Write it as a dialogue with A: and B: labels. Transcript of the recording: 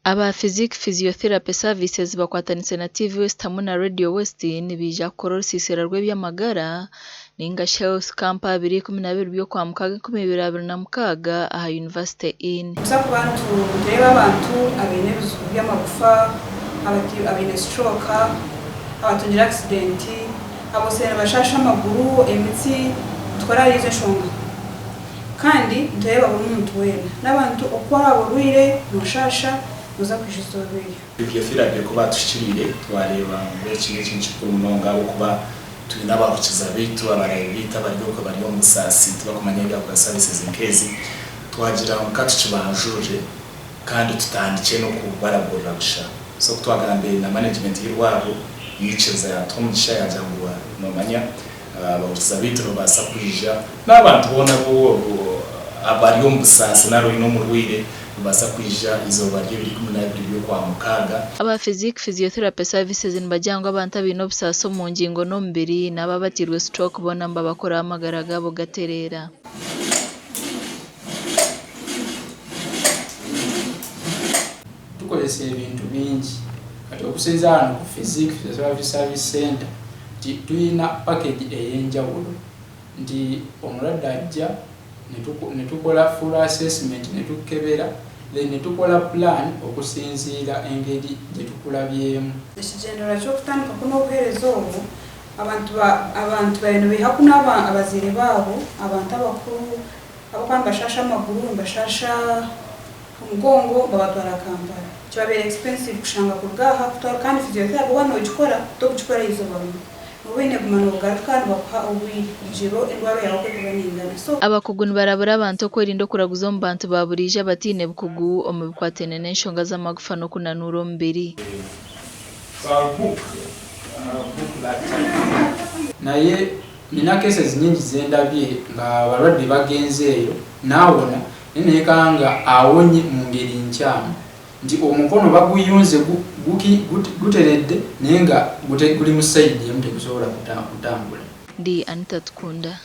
A: Aba Physique Physiotherapy Services bakwatanise na TV West hamwe na Radio West nibaija kukora orusiisira rw'eby'amagara ninga shi Health Camp aha biro 12 by'Okwamukaaga 2026 aha University Inn.
B: Nituza kuba nitureeba abantu abaine ebizibu by'amagufa, abaine stroke, abatungire accident, abotsire nibashaasha amaguru, emitsi, nitukora ahari ezo enshonga. Kandi nitureeba buri muntu weena. N'abantu oku oraabe orwaire, nooshaasha, nooza kwija eizooba eryo.
C: Physiotherapy ku baatuhikiriire twareeba ngu eki n'ekintu kikuru munonga ahabw'okuba twine abahukiza baitu, abaraayi baitu abari okwe bari omu busaasi tibakumanya ebyakora services nk'ezi. Twagira ngu ka tukibanjurire kandi tutandikye n'okubaragurira busha. So ku twagambire na management y'eirwariro yaikiriza yaatuha omugisha yaagira ngu noomanya Abahurikiza baitu nibabaasa kwija, n'abantu boona abari omu busaasi nari oine omurwaire nibabaasa kwija eizooba ry'ebiro 12 by'Okwamukaaga.
A: Aba Physique Physiotherapy Services nibagira ngu abantu abaine obusaasi omu ngingo n'omubiri n'abo abateirwe stroke boona nibabakoraho amagara gaabo gatereera.
D: Tukozesa ebintu bingi kati okusinzira wano ku Physique Physiotherapy Service Centre nti tulina package ey'enjawulo nti omulwadde ajja netukola full assessment netukukebera then netukola plan okusinziira engeri gyetukulabyemu.
B: Ekigyendererwa ky'okutandika kunu obuheereza obu, abantu abantu bariyo nibaiha kunu abazaire baabo, abantu abakuru abarikuba nibashaasha amaguru, nibashaasha omugongo babatwara Kampala. Kibabeire expensive kushanga kuruga aha kutwara kandi physiotherapy waaba nogikora tokugikora eizooba rimwe. Nooba oine kuguma nogaruka nibakuha obwire kurugiirira endwara yaawe oku erikuba neingana. So.
A: Abakugu nibarabura abantu okwerinda okuraguza omu bantu ba buriijo abataine bukugu omu bikwataine n'enshonga z'amagufa n'okunanuura omubiri.
D: Naye nina cases nyingi zendabye nga abalwadde bagenze eyo nawona naye neyekanga nga awonye mungeri nkyamu nti omukono baguyunze guteredde naye nga guli mu side emu tegusobola kutambula.
A: Ndi Anita Tukunda.